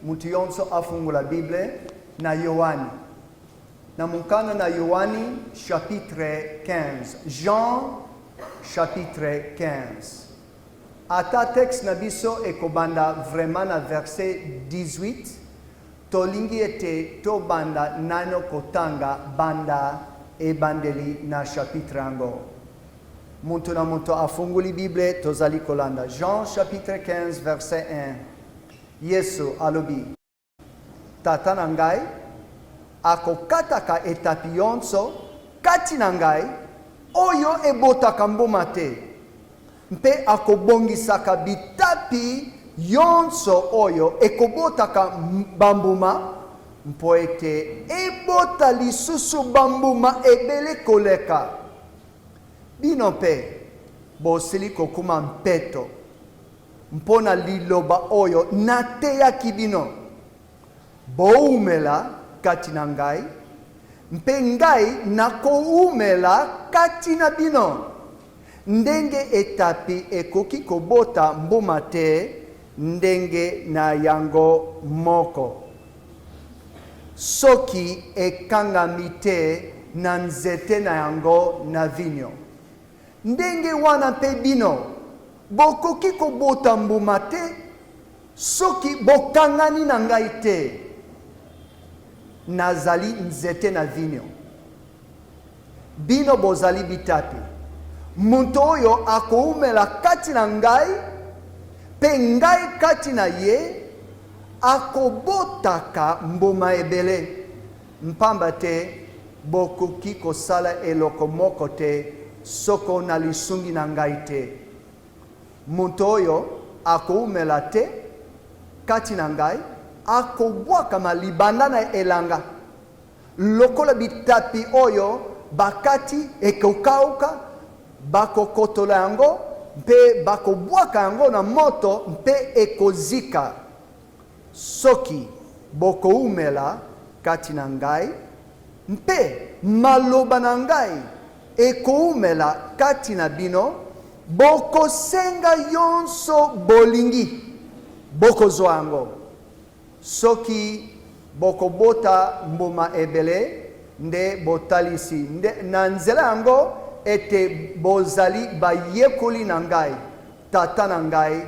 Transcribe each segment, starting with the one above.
Mutu yonso afungola Bible na Yoane. Na mokanda na Yoane chapitre 15. Jean chapitre 15. Ata texte na biso ekobanda vraiment na verset 18, tolingi ete tobanda naino kotanga banda ebandeli na chapitre yango. Mutu na mutu afungoli Bible, tozali kolanda. Jean chapitre 15 verset 1. Yesu alobi, Tata na ngai akokataka etapi yonso kati na ngai oyo ebotaka mbuma te, mpe akobongisaka bitapi yonso oyo ekobotaka bambuma, mpo ete ebota lisusu bambuma ebele koleka. Bino mpe bosili kokoma mpeto mpo na liloba oyo nateyaki bino. Bowumela kati na ngai, mpe ngai nakowumela kati na bino. Ndenge etapi ekoki kobota mbuma te ndenge na yango moko, soki ekangami te na nzete na yango na vinyo, ndenge wana mpe bino bokoki kobota mbuma te soki bokangani na ngai te. Nazali nzete na vinyo, bino bozali bitapi. Moto oyo akoumela kati na ngai mpe ngai kati na ye akobotaka mbuma ebele, mpamba te bokoki kosala eloko moko te soko na lisungi na ngai te. Moto oyo akoumela te kati na ngai akobwakama libanda na elanga, lokola bitapi oyo bakati ekokauka, bakokotola yango mpe bakobwaka yango na moto mpe ekozika. Soki bokoumela kati na ngai mpe maloba na ngai ekoumela kati na bino, bokosenga yonso bolingi, bokozwa yango. Soki bokobota mbuma ebele, nde botalisi nde na nzela yango ete bozali bayekoli na ngai. Tata na ngai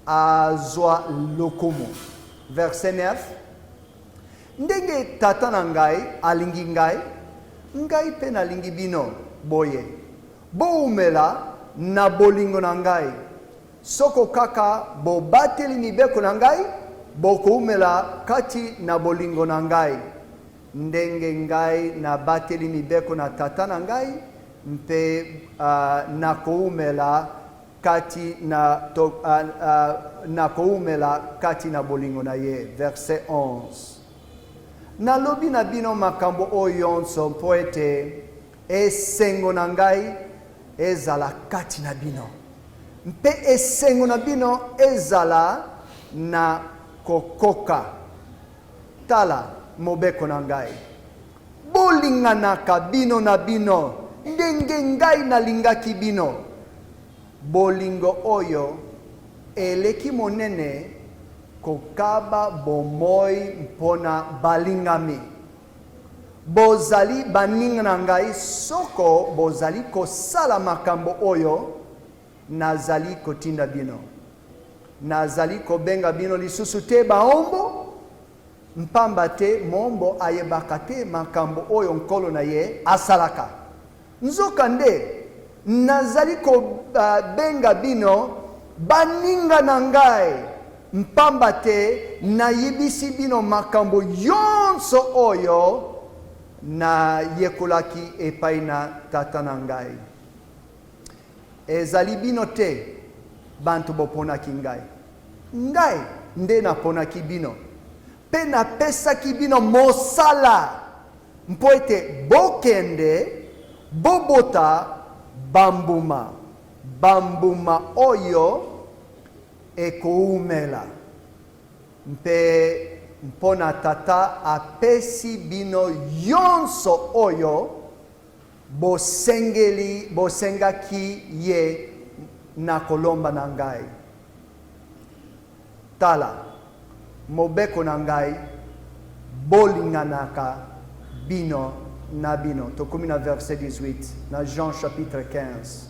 azwa lokumu. Verset 9, Ndenge Tata na ngai alingi ngai, ngai mpe nalingi bino, boye, bowumela na bolingo na ngai. Soko kaka bobateli mibeko na ngai, bokoumela kati na bolingo na ngai, ndenge ngai nabateli mibeko na Tata na ngai mpe nakoumela kati na to, nakoumela kati na bolingo na ye. Verset 11. Nalobi na bino makambo oyo yonso mpo ete esengo na ngai ezala kati na bino, mpe esengo na bino ezala na kokoka. Tala mobeko na ngai, Bolinganaka bino na bino ndenge ngai nalingaki bino. Bolingo oyo eleki monene kokaba bomoi mpo na balingami. Bozali baninga na ngai soko bozali kosala makambo oyo nazali kotinda bino. Nazali kobenga bino lisusu te baombo, mpamba te moombo ayebaka te makambo oyo nkolo na ye asalaka. Nzokande, nazali kobenga bino baninga na ngai, mpamba te nayebisi bino makambo yonso oyo nayekolaki epai na Tata na ngai. Ezali bino te banto boponaki ngai, ngai nde naponaki bino, mpe napesaki bino mosala mpo ete bokende, bobota bambuma, bambuma oyo ekoumela, mpe mpo na Tata apesi bino yonso oyo bosengeli, bosengaki ye na kolomba na ngai. Tala! Mobeko na ngai, bolinganaka bino na bino. Tokomi na verset 18 na Jean chapitre 15.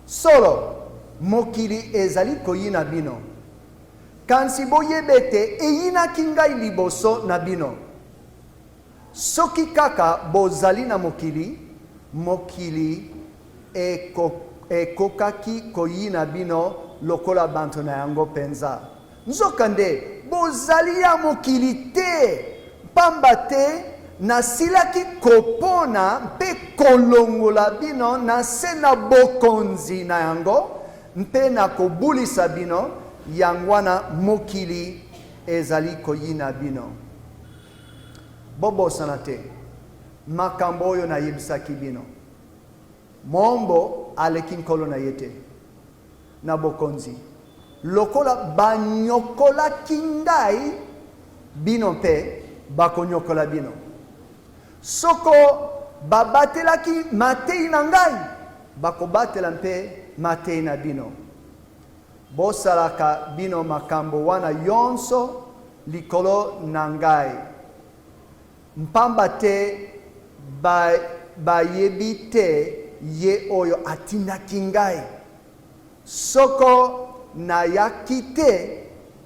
Solo, mokili ezali koyina bino, kasi boyeba ete eyinaki ngai liboso na bino. Soki kaka bozali na mokili, mokili ekokaki koyina bino lokola banto na yango penza. Nzokande, bozali ya mokili te, pamba te nasilaki kopona mpe kolongola bino na se na bokonzi na yango mpe nakobulisa bino, yango wana mokili ezali koyina bino. Bobosana te makambo oyo nayebisaki bino, Moombo aleki nkolo na ye te na bokonzi. Lokola banyokolaki ngai, bino mpe bakonyokola bino. Soko babatelaki mateyi na ngai, bakobatela mpe mateyi na bino. Bosalaka bino makambo wana yonso likolo na ngai, mpamba te ba, bayebi te ye oyo atindaki ngai. Soko nayaki te,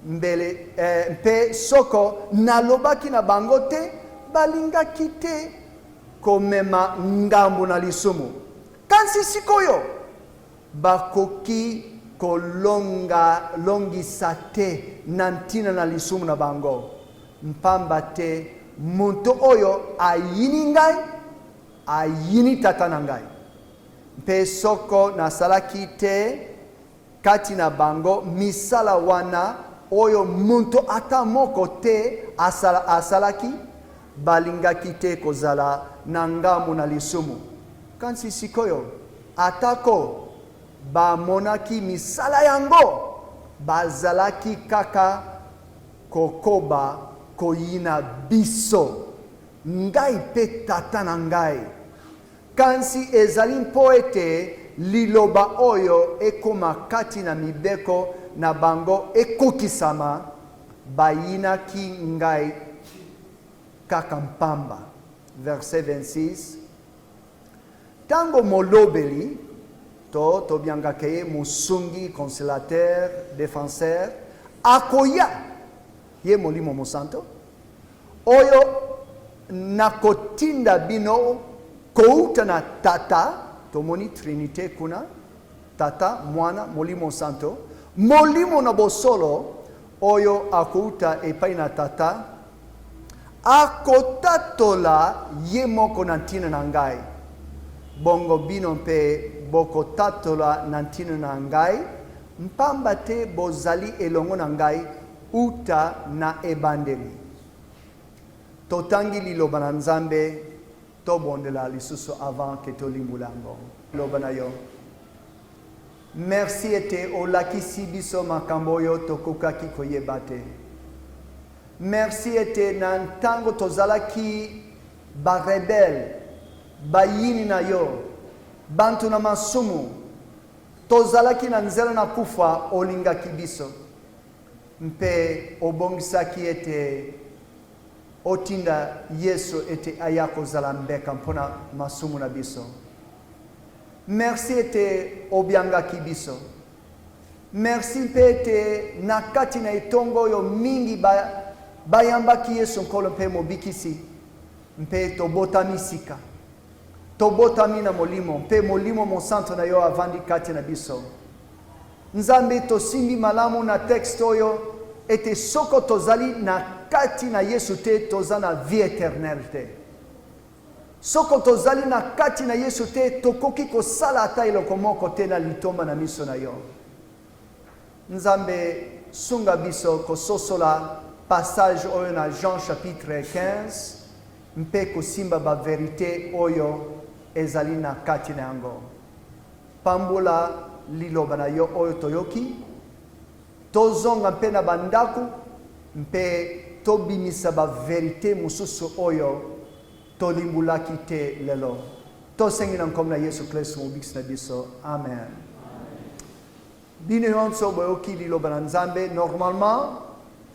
mbele, eh, mpe soko nalobaki na bango te, balingaki te komema ngambo na lisumu. Kasi sikoyo, Bakoki kolonga longisa te na ntina na lisumu na bango, mpamba te moto oyo ayini ngai ayini Tata na ngai. Mpe soko nasalaki te kati na bango misala wana oyo moto ata moko te asala, asalaki, balingaki te kozala na ngambo na lisumu. Kasi sikoyo, atako bamonaki misala yango, bazalaki kaka kokoba koyina biso, ngai mpe Tata na ngai. Kasi ezali mpo ete liloba oyo ekoma kati na mibeko na bango ekokisama, Bayinaki ngai kaka mpamba. Verset 26, Ntango molobeli, to tobiangaka ye mosungi, consolateur, defenseur, akoya, ye Molimo Mosanto, oyo nakotinda bino kouta na Tata, tomoni Trinite kuna, Tata, Mwana, Molimo Santo, Molimo na bosolo, oyo akouta epai na Tata, akotatola ye moko na ntina na ngai. Bongo bino mpe bokotatola na ntina na ngai, mpamba te bozali elongo na ngai uta na ebandeli. Totangi liloba na Nzambe, tobondela lisusu avant que tolimbola yango. Liloba na yo. Merci ete olakisi biso makambo oyo tokokaki koyeba te. Merci ete na ntango tozalaki ba rebelles, bayini na yo, bantu na masumu, tozalaki na nzela na kufa, olingaki biso mpe obongisaki ete otinda Yesu ete aya kozala mbeka mpo na masumu na biso. Merci ete obiangaki biso. Merci mpe ete na kati na etonga oyo mingi ba, bayambaki Yesu Nkolo mpe Mobikisi, mpe tobotami sika. Tobotami na Molimo, mpe Molimo Mosanto na Yo avandi kati na biso. Nzambe, tosimbi malamu na texte oyo ete soko tozali na kati na Yesu te, toza na vie eternelle te. Soko tozali na kati na Yesu te, tokoki kosala ata eloko moko te na litomba na miso na yo. Nzambe, sunga biso kososola passage oyo na Jean chapitre 15 mpe kosimba ba verites oyo ezali na kati na yango. Pambola liloba na yo oyo toyoki. Tozonga mpe na ba ndako mpe tobimisa ba verites mosusu oyo tolimbolaki te lelo. Tosengi na nkombo na Yesu Klisto Mobikisi na biso. Amen. Bino yonso boyoki liloba na Nzambe normalement.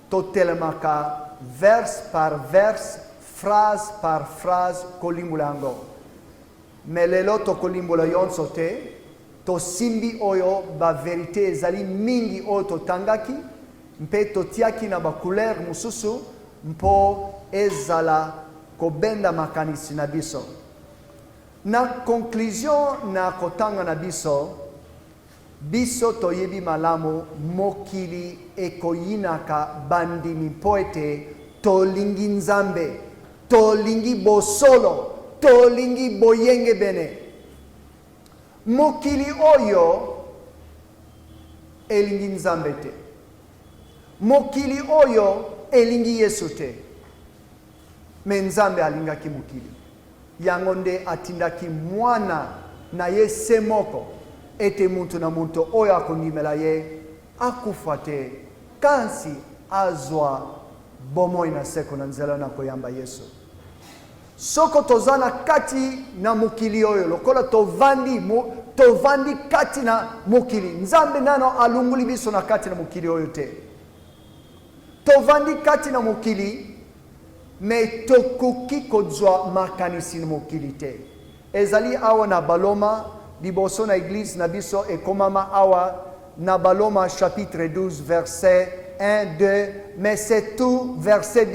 Totelemaka verse par verse, phrase par phrase kolimbola yango. Mais lelo tokolimbola yonso te, tosimbi oyo ba verite ezali mingi oyo totangaki mpe totiaki na ba couleur mosusu mpo ezala kobenda makanisi na biso. Na conclusion na kotanga na biso, biso toyebi malamu mokili ekoyinaka bandimi mpo ete tolingi Nzambe, tolingi bosolo, tolingi boyengebene. Mokili oyo elingi Nzambe te. Mokili oyo elingi Yesu te. Mais Nzambe alingaki mokili. Yango nde atindaki Mwana na ye se moko, ete moto na moto oyo akondimela ye akufa te, kasi azwa bomoi na seko na nzela na koyamba Yesu. Soko toza na kati na mokili oyo, lokola tovandi, mo, tovandi kati na mokili, Nzambe nano alongoli biso na kati na mokili oyo te. Tovandi kati na mokili, mais tokoki kozwa makanisi na mokili te. Ezali awa na Baloma, liboso na eglise na biso ekomama awa na Baloma chapitre 12 verset 1, 2, mais c'est tout verset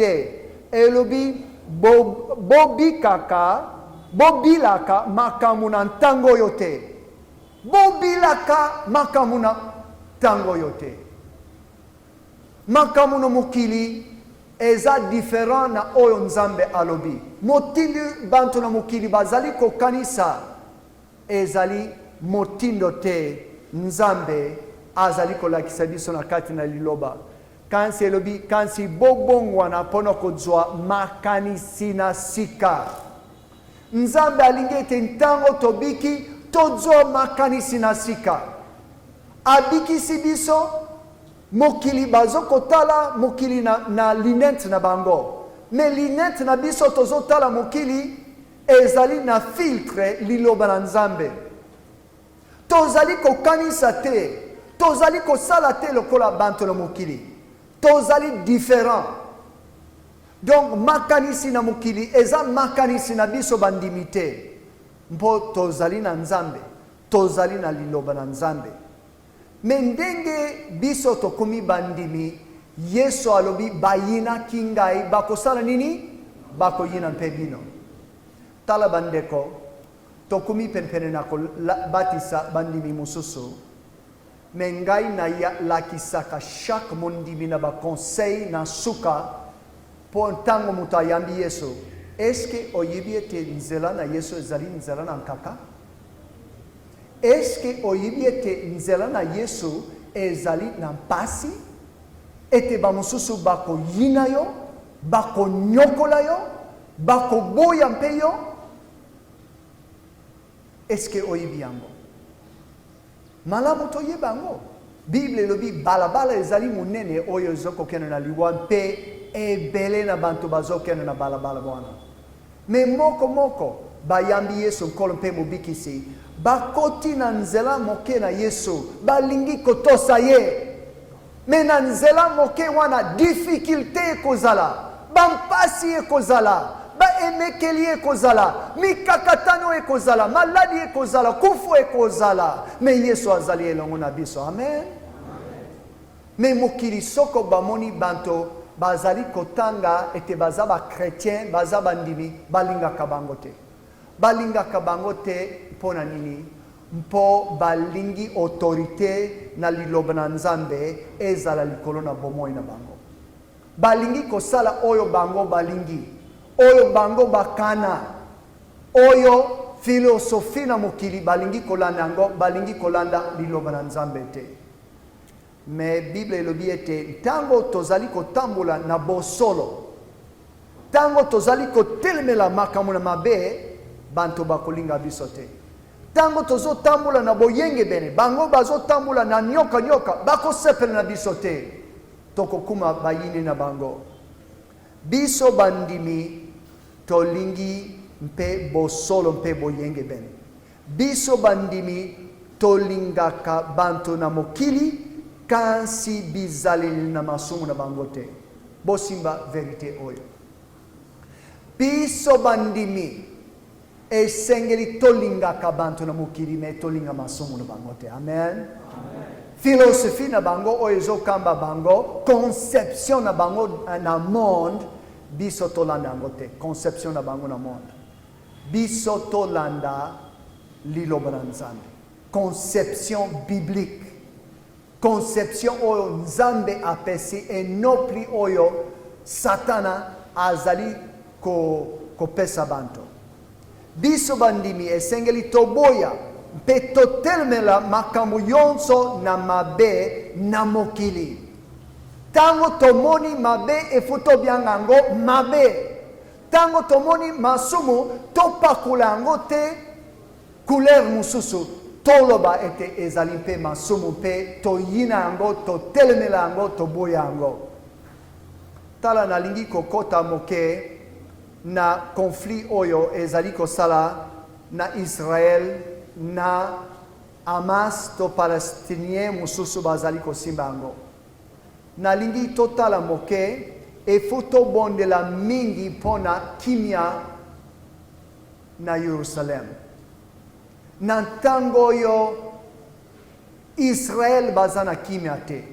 2. Elobi bo, bobikaka, bobilaka makambo na ntango oyo te. Bobilaka makambo na ntango oyo te. Makambo na mokili eza different na oyo Nzambe alobi. Motindo banto na mokili bazali kokanisa ezali motindo te Nzambe azali kolakisa biso na kati na liloba. Kasi elobi, kasi bobongwana mpo na kozwa makanisi na sika. Nzambe alingi ete ntango tobiki, tozwa makanisi na sika. Abikisi biso, mokili bazokotala mokili na, na lunette na bango. Mais lunette na biso tozotala mokili ezali na filtre liloba na Nzambe. Tozali kokanisa te, tozali kosala te lokola banto na mokili. Tozali different. Donc makanisi na mokili eza makanisi na biso bandimi te, mpo tozali na Nzambe, tozali na liloba na Nzambe. Mais ndenge biso tokomi bandimi, Yesu alobi bayinaki ngai, bakosala nini? Bakoyina mpe bino. Tala bandeko, tokomi penepene na kobatisa bandimi mosusu. Mais ngai na lakisaka chaque mondimi na ba conseil na suka po ntango moto ayambi Yesu, est-ce que oyebi ete nzela na Yesu ezali nzela na nkaka? Est-ce que oyebi ete nzela na Yesu ezali na mpasi? Ete bamosusu bakoyina yo, bakonyokola yo, bakoboya mpe yo? Est-ce que oyebi yango? Malamu toyeba yango. Bible elobi balabala ezali monene oyo ezokokende na liwa mpe ebele na banto bazokende na balabala wana. Mais moko moko bayambi Yesu Nkolo mpe Mobikisi, bakoti na nzela moke na Yesu, balingi kotosa ye. Mais na nzela moke wana difficulte ekozala, ba mpasi ekozala, ba emekeli ekozala, mikakatano ekozala, maladi ekozala, kufu ekozala. Mais Yesu azali elongo na biso. Amen. Mais mokili soko bamoni banto bazali kotanga ete baza ba chretien, baza bandimi, balingaka bango te. Balingaka bango te mpo na nini? Mpo balingi autorite na Liloba na Nzambe ezala likolo na bomoi na bango. Balingi kosala oyo bango balingi, oyo bango bakana, oyo filosofi na mokili balingi kolanda yango, balingi kolanda Liloba na Nzambe te. Mais Bible elobi ete ntango tozali kotambola na bosolo, ntango tozali kotelemela makambo na mabe, banto bakolinga biso te. Ntango tozotambola na boyengebene, bango bazotambola na nyoka nyoka, bakosepela na biso te. Tokokuma bayini na bango. Biso bandimi tolingi mpe bosolo mpe boyengebene. Biso bandimi tolingaka banto na mokili, kasi bizaleli na masumu na bango te. Bosimba verite oyo. Biso bandimi esengeli tolingaka banto na mokili, me tolinga masumu na bango te. Amen, amen. Philosophie na bango oyo ezokamba bango, conception na bango na monde, biso tolanda yango te. Conception na bango na monde, biso tolanda liloba na Nzambe, conception biblique, conception oyo Nzambe apesi, enopli oyo Satana azali kopesa banto. Biso bandimi esengeli toboya mpe totelemela makambo yonso na mabe na mokili. Ntango tomoni mabe, efo tobianga yango mabe. Ntango tomoni masumu, topakola yango te couleur mosusu, toloba ete ezali mpe masumu mpe toyina yango, totelemela yango, toboya yango. Tala, nalingi kokota moke na conflit oyo ezali kosala na Israel na Hamas to Palestinien mosusu bazali kosimba yango. Nalingi totala moke, efo tobondela mingi mpo na kimia na Yerusalem. Na ntango oyo Israel baza na kimia te,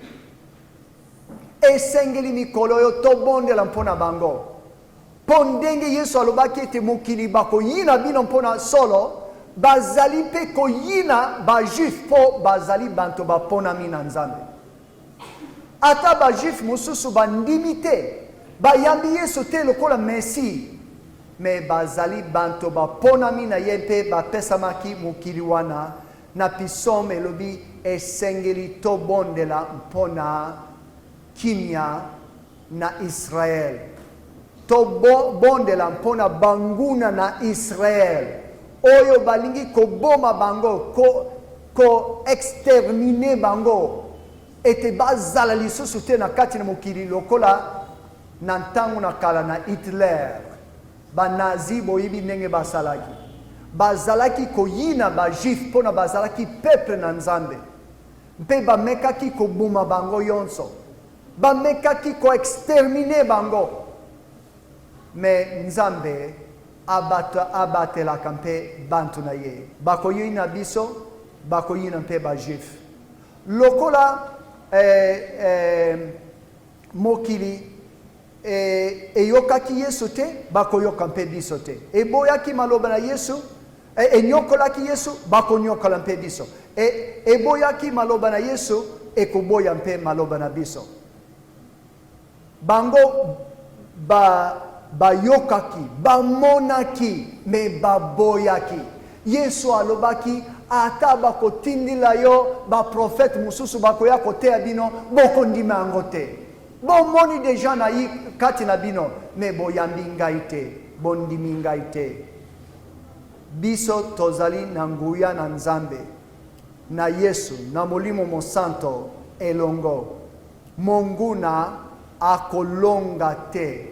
esengeli mikolo oyo tobondela mpo na bango, mpo ndenge Yesu alobaki ete mokili bakoyina bino mpo na solo, bazali mpe koyina bajuif mpo bazali banto baponami na Nzambe. Ata bajuif mosusu bandimi te, bayambi Yesu te lokola Messie, me bazali banto baponami na ye mpe bapesamaki mokili wana. Na Psaume elobi esengeli tobondela mpo na kimia na Israel, tobondela mpo na banguna na Israel oyo balingi koboma bango, ko-exterminer bango, ete bazala lisusu te na kati na mokili lokola na ntango na kala na Hitler. Banazi, boyebi ndenge basalaki, bazalaki koyina bajuif mpo na bazalaki peuple na Nzambe, mpe bamekaki koboma bango yonso, bamekaki koexterminer bango. Me Nzambe abatelaka mpe bantu na ye. Bakoyina biso, bakoyina mpe bajuif lokola mokili eyokaki Yesu te, bakoyoka mpe biso te. Eboyaki maloba na Yesu, enyokolaki Yesu, bakonyokola mpe biso. Eboyaki maloba na Yesu, ekoboya mpe maloba na biso. Bango bayokaki, bamonaki, me baboyaki. Yesu alobaki, ata bakotindila yo baprofete mosusu bakoya koteya bino, bokondima yango te. Bomoni deja na kati na bino, me boyambi ngai te, bondimi ngai te. Biso tozali na nguya na Nzambe, na Yesu, na Molimo Mosanto elongo. Monguna akolonga te.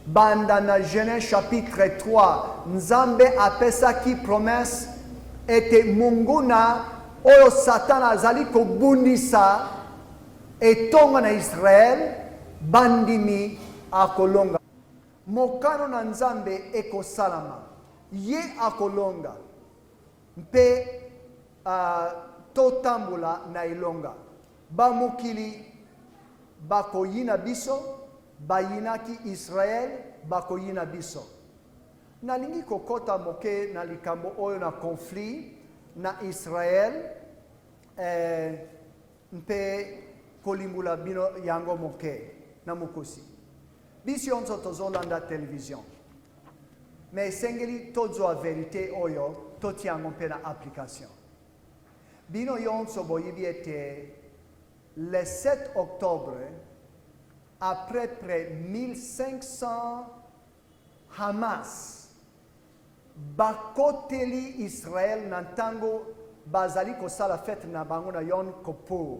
Banda na Genèse chapitre 3, Nzambe apesaki promesse ete monguna oyo Satana azali kobundisa etonga na Israel, bandimi, akolonga. Mokano na Nzambe ekosalama. Ye akolonga mpe totambola na elonga. Bamokili bakoyina biso, bayinaki Israel, bakoyina biso. Nalingi kokota moke na likambo oyo na conflit na Israel mpe kolimbola bino yango moke na mokosi. Biso nyonso tozolanda television, me esengeli tozwa verite oyo, totia yango mpe na application. Bino nyonso boyebi ete le 7 octobre, à peu près 1500 Hamas bakoteli Israel na ntango bazali kosala fete na bango na Yom Kippur.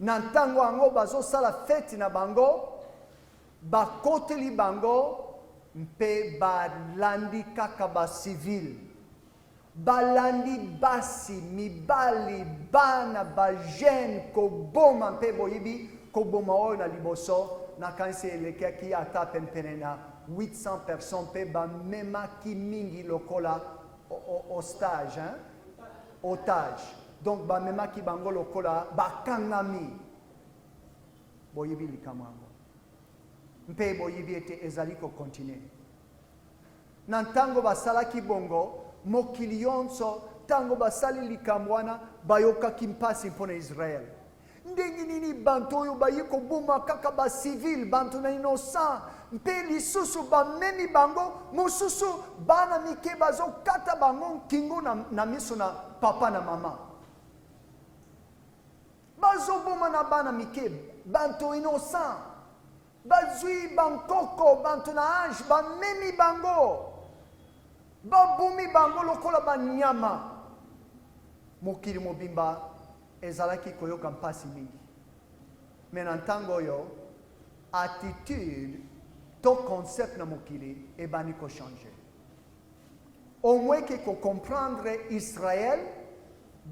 Na ntango yango bazosala fete na bango, bakoteli bango mpe balandi kaka bacivile, balandi basi, mibali, bana, bajeune, koboma. Mpe boyebi koboma oyo na liboso. Nakanisi elekaki ata penepene na 800 personnes mpe bamemaki mingi lokola hostage, hein? Otage. Donc bamemaki bango lokola bakangami. Boyebi likambo yango mpe boyebi ete ezali kokontinue. Na ntango basalaki bongo, mokili yonso, ntango basali likambo wana, bayokaki mpasi mpo na Israel. Ndenge nini banto oyo baye koboma kaka ba civil, banto na innocent, mpe lisusu bamemi bango mosusu bana mike, bazokata bango nkingo na miso na papa na mama, bazoboma na bana mike, banto innocent, bazwi bankoko, banto na age, bamemi bango, babomi bango lokola banyama. Mokili mobimba ezalaki koyoka mpasi mingi. Me na ntango oyo, attitude to concept na mokili ebandi kochanger. Au moins ke kocomprendre Israel,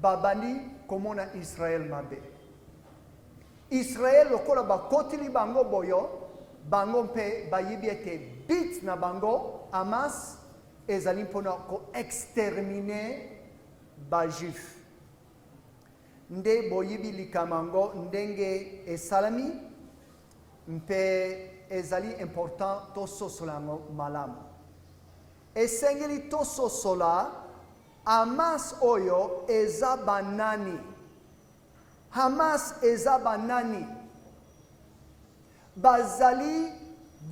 babandi komona Israel mabe. Israel lokola bakoteli bango boyo, bango mpe bayebi ete but na bango, Hamas, ezali mpona koexterminer bajuif. Nde boyebi likambo yango ndenge esalami, mpe ezali important tososola yango malamu. Esengeli tososola Hamas oyo eza banani. Hamas eza banani? Bazali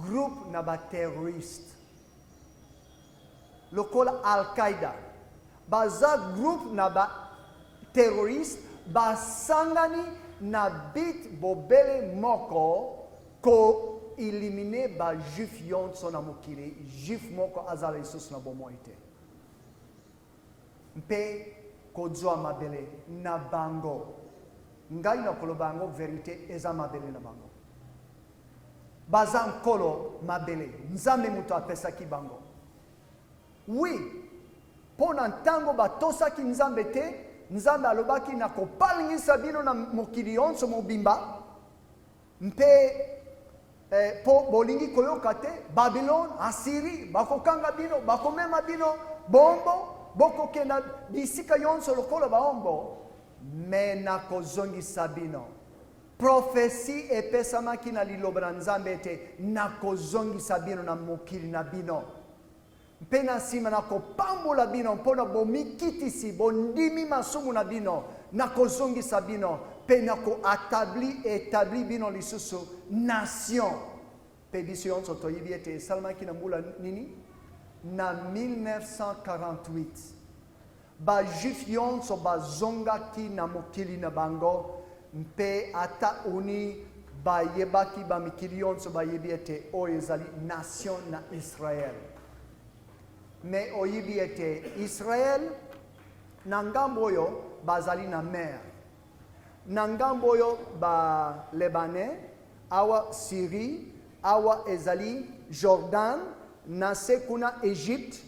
groupe na baterroriste lokola Al-Qaïda. Baza groupe na baterroriste basangani na but bobele moko: koéliminer bajuif nyonso na mokili, juif moko azala lisusu na bomoi te, mpe kozwa mabele na bango. Ngai na koloba yango vérité, eza mabele na bango, baza nkolo mabele, Nzambe moto apesaki bango. Oui, mpo na ntango batosaki Nzambe te, Nzambe alobaki: "Na kopalingisa bino na mokili nyonso mobimba." Mpe mpo bolingi koyoka te, Babylone, Assyrie bakokanga bino, bakomema bino bombo, bokokenda bisika nyonso lokola baombo, me nakozongisa bino. Prophétie epesamaki na liloba na Nzambe ete nakozongisa bino na mokili na bino, mpe na nsima nakopambola bino mpo na bomikitisi, bondimi masumu na bino. Nakozongisa bino mpe nakoétablir établir bino lisusu nation. Mpe biso nyonso toyebi ete esalamaki na mbula nini? Na 1948, bajuif nyonso bazongaki na mokili na bango, mpe ata oni bayebaki, bamikili nyonso bayebi ete oyo ezali nation na Israel. Me oyebi ete Israel, na ngambo oyo bazali na mer, na ngambo oyo balebanais, awa Syrie, awa ezali Jordan, na se kuna Egypte.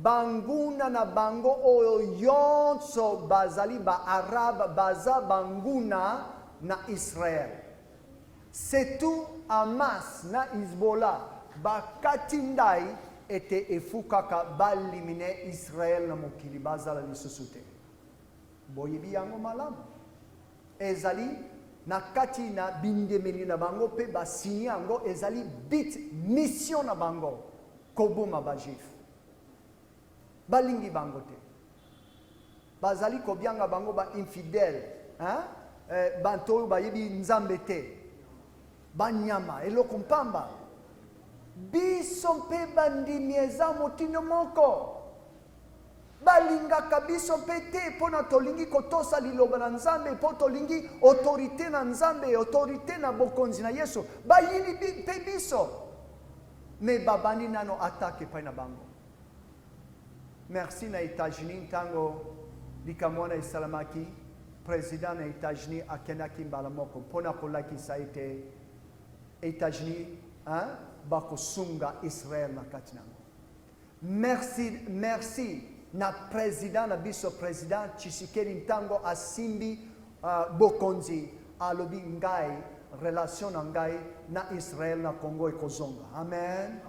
Banguna na bango oyo nyonso bazali baarabe, baza banguna na Israel. Surtout Hamas na Hezbollah bakati ndai ete efu kaka baéliminer Israel na mokili, bazala lisusu te. Boyebi yango malamu, ezali na kati na bindemeli na bango mpe basigner yango. Ezali but, mission na bango, koboma bajuif. Balingi bango te, bazali kobianga bango bainfidèle, hein? Bato oyo bayebi Nzambe te, banyama, eloko mpamba. Biso mpe bandimi eza motindo moko, balingaka biso mpe te mpo na tolingi kotosa liloba na Nzambe, mpo tolingi autorité na Nzambe, autorité na bokonzi na Yesu. Bayini mpe biso, me babandi nano attaque epai na bango. Merci na États-Unis. Ntango likambo wana esalamaki, président na États-Unis akendaki mbala moko mpona kolakisa ete États-Unis, hein, bakosunga Israel na kati nango. Merci, merci na président na biso, président Tshisekedi. Ntango asimbi bokonzi, alobi: "Ngai Relation na ngai na Israël na Congo ekozonga. Amen.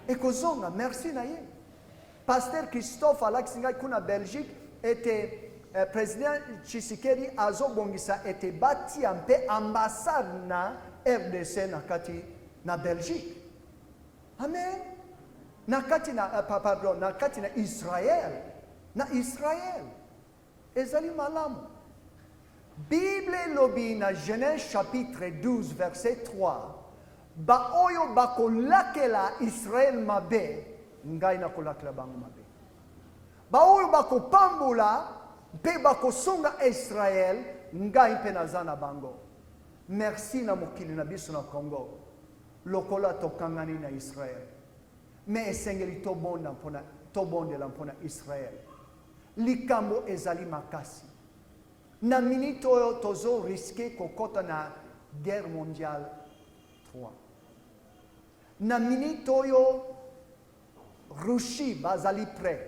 Ekozonga. Merci na ye. Pasteur Christophe alakisi ngai kuna Belgique ete eh, président Tshisekedi azobongisa ete batia mpe ambassade na RDC na kati na Belgique. Amen. Na kati na eh, pardon, na kati na Israël. Na Israël. Ezali malamu. Bible elobi na Genèse chapitre 12 verset 3, baoyo bakolakela Israël mabe, ngai nakolakela bango mabe. Baoyo bakopambola mpe bakosunga Israël, ngai mpe naza na bango. Merci na mokili na biso na Congo, lokola tokangani na Israël. Mais esengeli tobonda mpona tobondela mpona Israël. Likambo ezali makasi. Na minute oyo tozo risquer kokota na guerre mondiale 3. Na minute oyo Russie bazali prêt,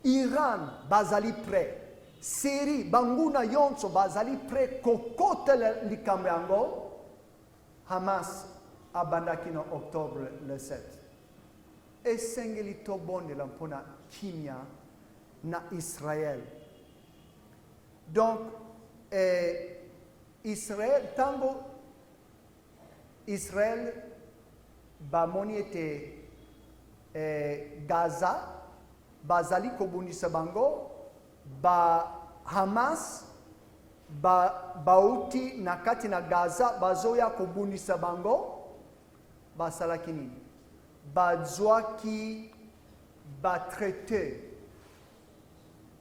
Iran bazali prêt, Syrie banguna yonso bazali prêt kokotela likambo yango. Hamas abandaki na octobre le 7. Esengeli tobondela mpo na kimia na Israël. Donc eh, Israël ntango Israël bamoni ete eh, Gaza bazali kobundisa bango ba Hamas ba bauti na kati na Gaza bazoya kobundisa bango basalaki nini? Bazwaki ba traite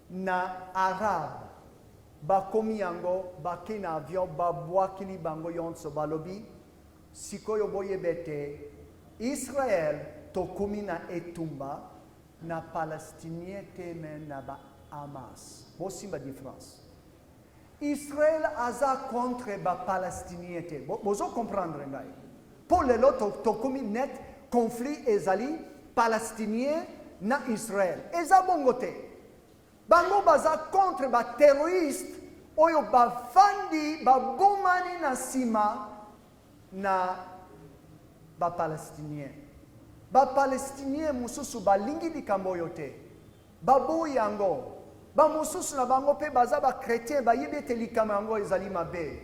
na arabe bakomi yango bake na avion babwakili bango yonso balobi sikoyo boyeba ete Israel tokomi na etumba na palestinien te me na ba Hamas bosimba difference Israel aza contre ba palestinien te bozo comprendre ngai po lelo tokomi net conflit ezali palestinien na Israel eza bongo te bango baza contre ba terroriste oyo bafandi babomani na nsima na ba palestinien ba palestinien mosusu balingi likambo oyo te Baboyi yango. Bamosusu na bango mpe baza ba chretien bayebi ete likambo yango ezali mabe.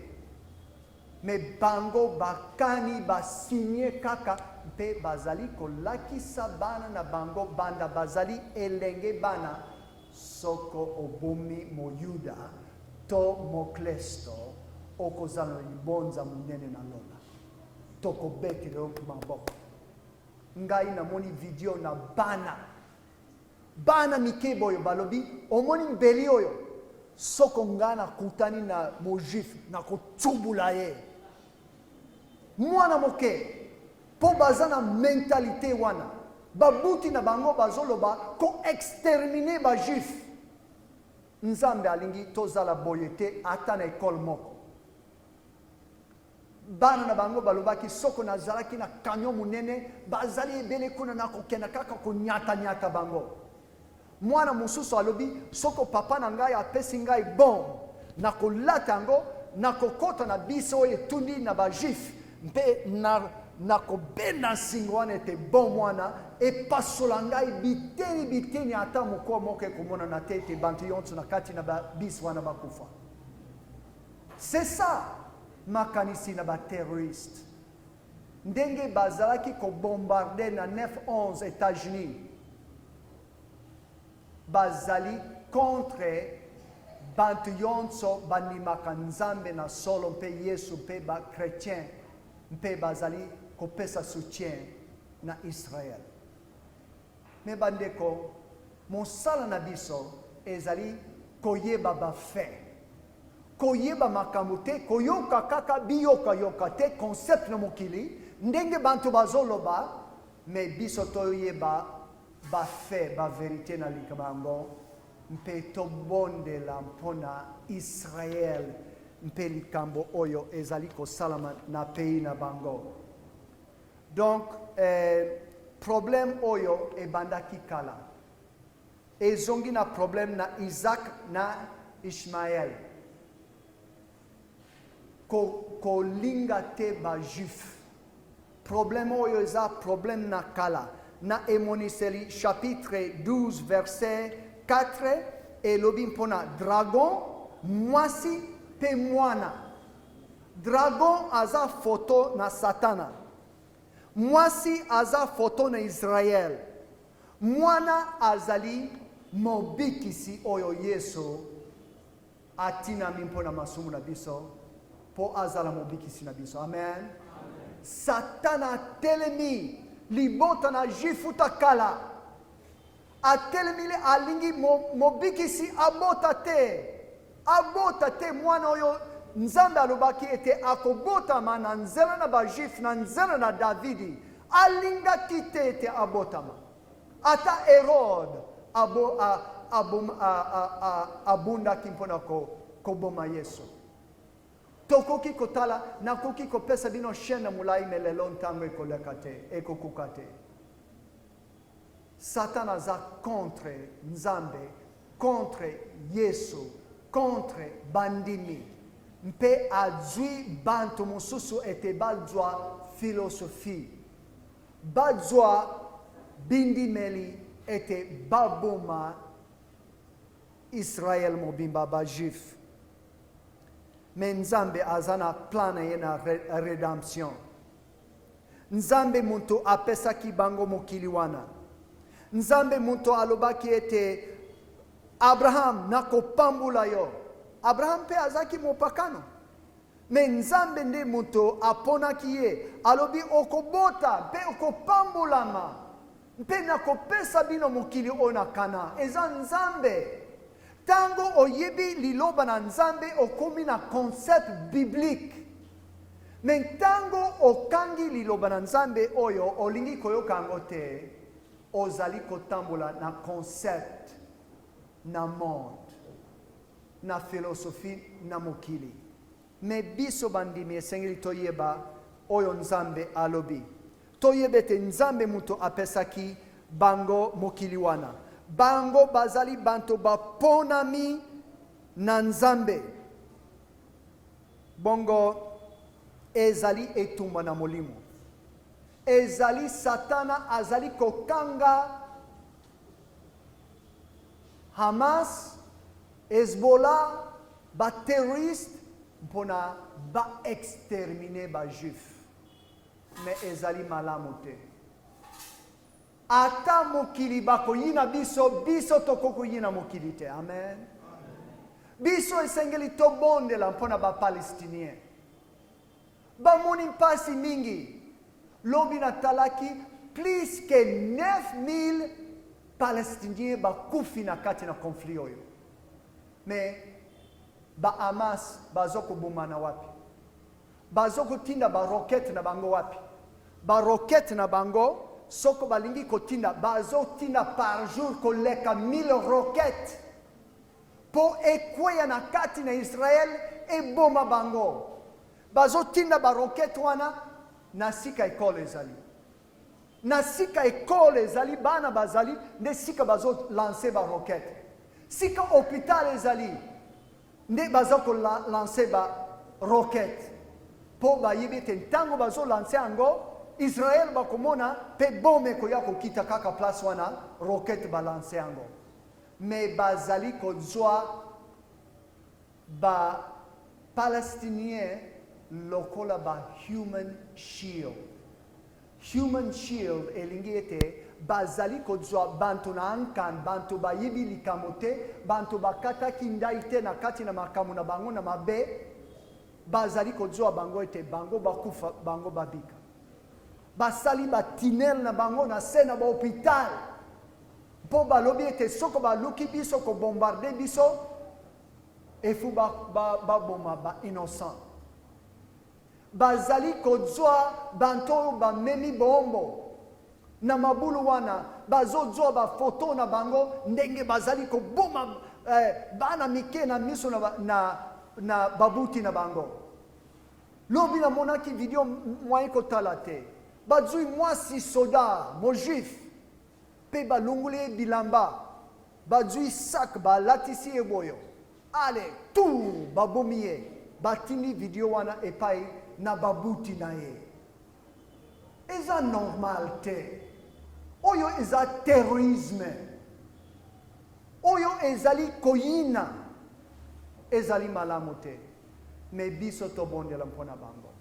Me bango bakani ba signe kaka mpe bazali kolakisa bana na bango banda bazali elenge bana soko obomi moyuda to moklesto okozala na libonza monene na lola. Tokobetela yo maboko. Ngai namoni video na bana Bana mike boyo balobi omoni mbeli oyo soko nga nakutani na mojuif nakotsubula ye mwana moke mpo baza na mentalite wana babuti na bango bazoloba ko exterminer ba juif nzambe alingi tozala boye te ata na ekole moko Bana na bango balobaki, Soko nazalaki na camion monene, bazali ebele kuna, nakokenda kaka konyatanyata bango. Mwana mosusu alobi, Soko papa na ngai apesi ngai bombe, nakolata yango, nakokota na bisi oyo etundi na ba juif mpe na nakobenda nsingo wana ete bombe wana epasola ngai biteni biteni, ata mokuwa moko ekomonana te ete bantu yonso na kati na ba bisi wana bakufa. C'est ça makanisi na ba terroristes ndenge bazalaki ko bombarder na 9 11 Etats-Unis bazali contre bantu yonso bandimaka Nzambe na solo mpe Yesu mpe ba chretiens mpe bazali kopesa soutien na Israël. Mais bandeko mosala na biso ezali koyeba ba faits. Koyeba makambo te, koyoka kaka biyoka yoka te concept na mokili ndenge bantu bazoloba mais biso toyeba ba faits, ba verite na likambo yango mpe tobondela mpo na Israël mpe likambo oyo ezali kosalama na pays na bango. Donc eh, problème oyo ebandaki kala ezongi na problème na Isaac na Ishmael. Kolinga te ba juif. Problème oyo eza problème na kala. Na Emoniseli chapitre 12 verset 4 elobi mpona dragon, mwasi mpe mwana. Dragon aza foto na Satana. Mwasi aza foto na Israel. Mwana azali mobikisi oyo Yesu atinami mpo na masumu na biso mpo azala mobikisi na biso. Amen. Satana atelemi libota na juif uta kala, atelemi alingi mobikisi abota te, abota te mwana oyo Nzambe alobaki ete akobotama na nzela na bajuif, na nzela na Davidi. Alingaki te ete abotama. Ata Herode abo, a, abom, a, a, a, abundaki mpo na koboma Yesu. Tokoki kotala, nakoki kopesa bino chaîne na molai, me lelo ntango ekoleka te, ekokoka te. Satan aza contre Nzambe, contre Yesu, contre bandimi, mpe azwi banto mosusu ete bazwa philosophie, bazwa bindimeli ete baboma Israël mobimba, ba juif. Me Nzambe aza na plan na ye na rédemption. Nzambe moto apesaki bango mokili wana. Nzambe moto alobaki ete Abraham, nakopambola yo. Abraham mpe azalaki mopakano. Me Nzambe nde moto aponaki ye, alobi okobota mpe okopambolama mpe nakopesa bino mokili oyo na Kana. Eza Nzambe. Ntango oyebi liloba na Nzambe, okomi na concept biblique. Me ntango okangi liloba na Nzambe oyo olingi koyoka yango te, ozali kotambola na concept na monde, na philosophie na mokili. Me biso bandimi esengeli toyeba oyo Nzambe alobi. Toyeba ete Nzambe moto apesaki bango mokili wana. Bango bazali banto baponami na Nzambe. Bongo ezali etumba na molimo. Ezali Satana azali kokanga Hamas, Hezbollah, ba terroristes mpona ba exterminer ba juifs. Mais ezali malamu te. Ata mokili bakoyina biso, biso tokoki koyina mokili te. Amen. Biso esengeli tobondela mpo na ba-Palestinien. Bamoni mpasi mingi. Lobi natalaki plus que 9000 Palestiniens bakufi na kati na conflit oyo. Mais ba Hamas bazo kobomana wapi? Bazo kotinda ba roquette na bango wapi? Ba roquette na bango soko balingi kotinda, bazotinda par jour koleka 1000 roquettes mpo ekweya na kati na Israël eboma bango. Bazotinda ba roquette wana na sika ekole ezali. Na sika ekole ezali, bana bazali nde sika bazo lancer ba roquette. Sika hôpital ezali nde baza ko lancer ba roquette mpo bayebi ete ntango bazo lancer yango Israël bakomona mpe bombe ekoya kokita kaka place wana roquette ba lancer yango. Mais bazali kozwa ba Palestiniens lokola ba human shield. Human shield elingi ete bazali kozwa banto na nkan, banto bayebi likambo te, banto bakataki ndai te na kati na makambo na bango na mabe, bazali kozwa bango ete bango bakufa, bango babika. Basali ba tunnel na bango na se na ba hopital mpo balobi ete soko baluki biso kobombarde biso efu baboma ba, ba innocent. Bazali kozwa banto oyo bamemi boombo na mabulu wana, bazozwa bafoto na bango ndenge bazali koboma bana mike na miso na, na, na babuti na bango. Lobi namonaki video mwaye kotala te, bazwi mwasi soda mojuif mpe balongoli ye bilamba, bazwi sac balatisi ye boyo, ale tu babomi ye. Batindi video wana epai na babuti na ye. Eza normal te. Oyo eza terrorisme. Oyo ezali koyina. Ezali malamu te. Mais biso tobondela mpo na bango.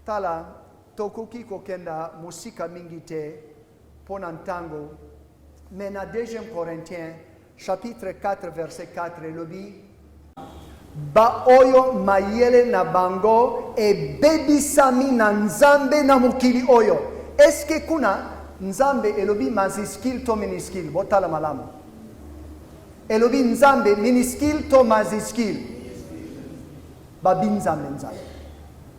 Tala, tokoki kokenda mosika mingi te mpo na ntango, mais na 2 Corinthiens chapitre 4 verset 4 elobi, Baoyo mayele na bango ebebisami na Nzambe na mokili oyo. Est-ce que kuna Nzambe elobi majuscule to minuscule? Botala malamu. Elobi Nzambe minuscule to majuscule? Babi Nzambe Nzambe.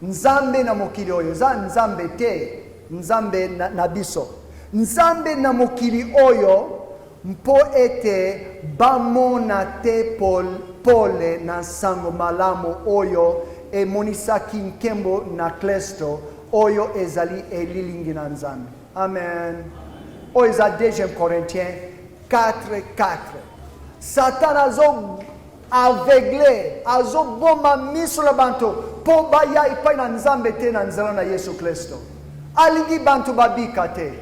Nzambe na mokili oyo eza Nzambe te, Nzambe na, na biso. Nzambe na mokili oyo mpo ete bamona te pol, pole na nsango malamu oyo emonisaki nkembo na Klisto oyo ezali elilingi na Nzambe. Amen. Oyo eza 2 Corinthiens 4 4. Satana azo aveugle, azoboma miso na banto mpo baya epai na Nzambe te na nzela na Yesu Klisto. Alingi banto babika te.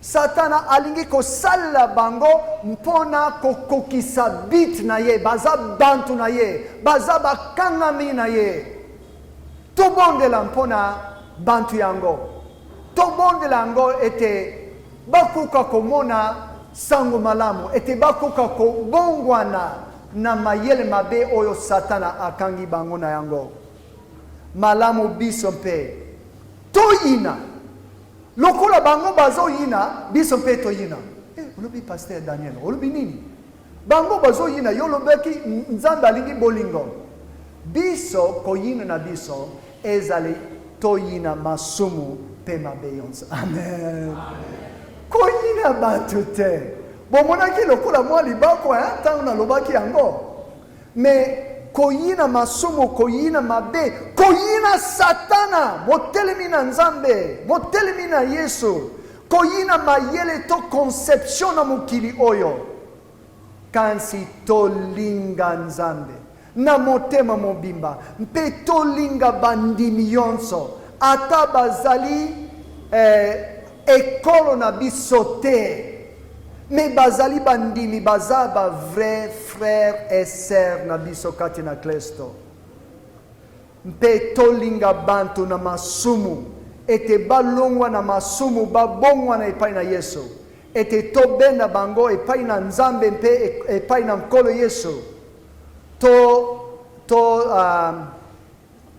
Satana alingi kosalela bango mpo na kokokisa bit na ye. Baza banto na ye, baza bakangami na ye. Tobondela mpo na banto yango. Tobondela yango ete bakoka komona sango malamu, ete bakoka kobongwana na mayele mabe oyo Satana akangi bango na yango. Malamu biso mpe toyina lokola bango bazoyina, biso mpe toyina. Eh, olobi Pasteur Daniel, olobi nini? Bango bazoyina yo, olobaki Nzambe alingi bolingo. Biso koyina na biso ezali toyina masumu mpe mabe yonso. Amen. Koyina bato te. Bomonaki lokola mwa libako eh, ntango nalobaki yango. Me koyina masumu, koyina mabe, koyina Satana, motelemi na Nzambe, motelemi na Yesu, koyina mayele to conception na mokili oyo. Kasi tolinga Nzambe na motema mobimba mpe tolinga bandimi yonso, ata bazali eh, ekolo na biso te, me bazali bandimi, baza ba vrai frère et sœur na biso kati na Klisto. Mpe tolinga banto na masumu, ete balongwa na masumu babongwana epai na Yesu, ete tobenda bango epai na Nzambe mpe epai na Nkolo Yesu, to to uh,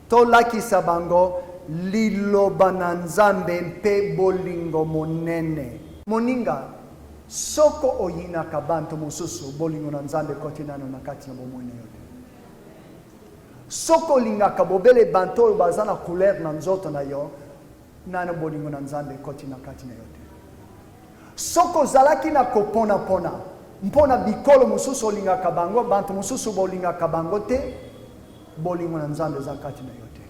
tolakisa bango liloba na Nzambe mpe bolingo monene. Moninga, soko oyinaka banto mosusu, bolingo na Nzambe ekoti nano na kati na bomoi na yo te. Soki olingaka bobele banto oyo baza na couleur na nzoto na yo, nano bolingo na Nzambe ekoti na kati na yo te. Soki ozalaki na koponapona mpo na bikolo mosusu olingaka bango, banto mosusu bolingaka bango te, bolingo na Nzambe eza kati na yo te.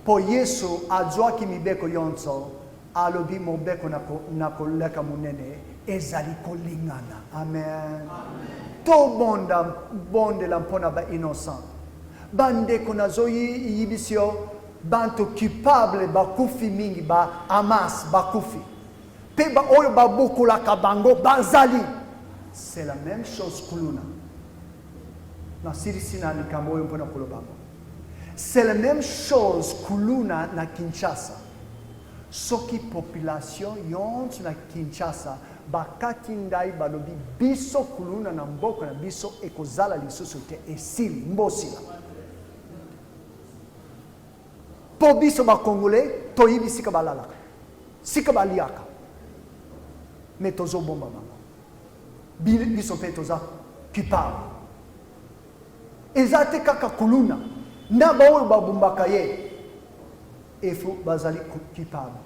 Mpo Yesu azwaki mibeko yonso, alobi mobeko na, ko, na koleka monene ezali kolingana. Amen. Amen. Tobonda bondela mpo na ba innocent. Bandeko nazoyibisi yo banto culpable bakufi mingi, ba Hamas bakufi mpe baoyo babokolaka bango bazali. C'est la même chose kuluna. Nasilisi na likambo oyo mpo na koloba yango. C'est la même chose kuluna na Kinshasa. Soki population yonso na Kinshasa bakati ndai balobi biso kuluna na mboka na biso ekozala lisusu te, esili mbosila. Po biso ba congolais toyebi sika balalaka, sika baliaka, mais tozobomba bango. Biso mpe toza culpable. Eza te kaka kuluna na baoyo babumbaka ye efo bazali culpable.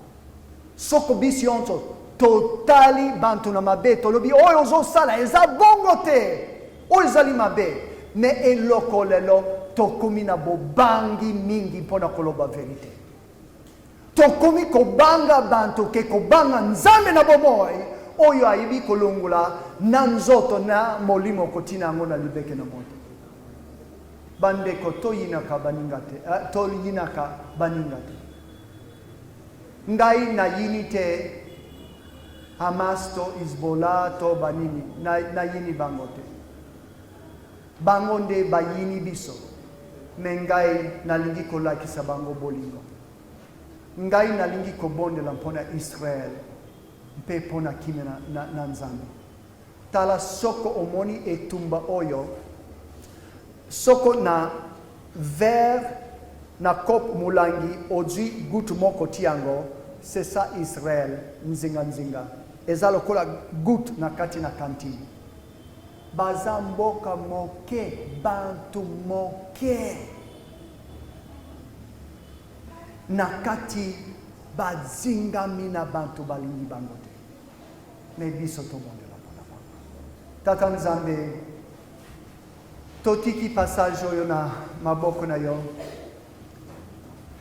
Soko biso yonso totali bantu na mabe, tolobi oyo ozosala eza bongo te, oyo ezali mabe, me eloko lelo tokomi na bobangi mingi mpo na koloba verite. Tokomi kobanga bantu ke kobanga Nzambe na bomoi oyo ayebi kolongola na nzoto na molimo kotina yango na libeke na moto. Bandeko, toyinaka baninga te, eh, toyinaka baninga te. Ngai nayini te Hamas to Hezbollah to banini, nayini bango te. Bango nde bayini biso, mais ngai nalingi kolakisa bango bolingo. Ngai nalingi kobondela mpo na Israel mpe mpo na kimia na, na, na Nzambe. Tala soko omoni etumba oyo, soko na verre na kope molangi ozwi goutte moko ti yango, c'est ça Israel nzinga nzinga eza lokola goutte na kati na cantine. Baza mboka moke, bantu moke na kati bazingami na bantu balingi bango te. Mais biso tobondela mpona bango. Tata Nzambe, totiki passage oyo na maboko na yo.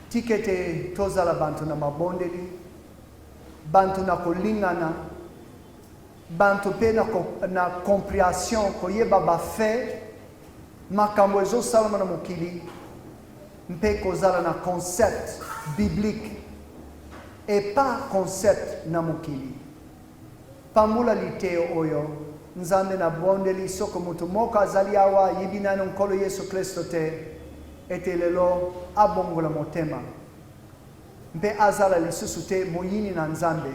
Tika ete tozala bantu na mabondeli, bantu na kolingana, bantu mpe na, na comprehension, koyeba ba faits, makambo ezosalama na mokili, mpe kozala na concept biblique et pas concept na mokili. Pambola liteyo oyo, Nzambe. Nabondeli soko moto moko azali awa ayebi nano Nkolo Yesu Klisto te, ete lelo abongola motema mpe azala lisusu te moyini na Nzambe,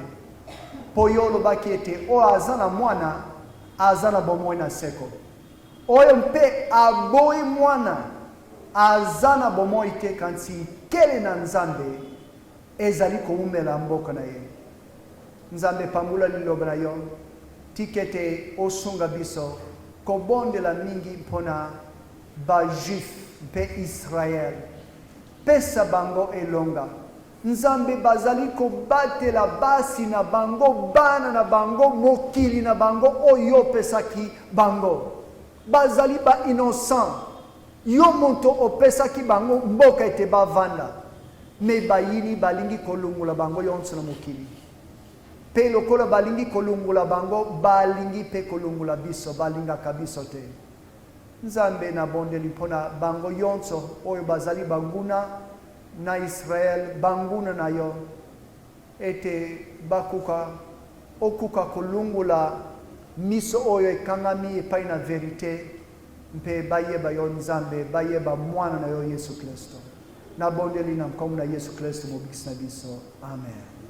mpo yo olobaki ete oyo aza na mwana aza na bomoi na seko, oyo mpe aboyi mwana aza na bomoi te, kasi nkele na Nzambe ezali koumela mboka na ye. Nzambe, pambola liloba na yo. Tika ete osunga biso kobondela mingi mpo na ba-Juif mpe Israel. Pesa bango elonga. Nzambe, bazali kobatela basi na bango, bana na bango, mokili na bango oyo opesaki bango. Bazali ba innocent. Yo moto opesaki bango mboka ete bavanda, mais bayini balingi kolongola bango yonso na mokili. Mpe lokola balingi kolongola bango, balingi mpe kolongola biso, balingaka biso te. Nzambe, nabondeli mpo na bango yonso oyo bazali banguna na Israel, banguna na yo, ete bakoka okoka kolongola miso oyo ekangami epai na verite mpe bayeba yo Nzambe, bayeba mwana na yo Yesu Klisto. Nabondeli na nkombo na Yesu Klisto mobikisi na biso. Amen.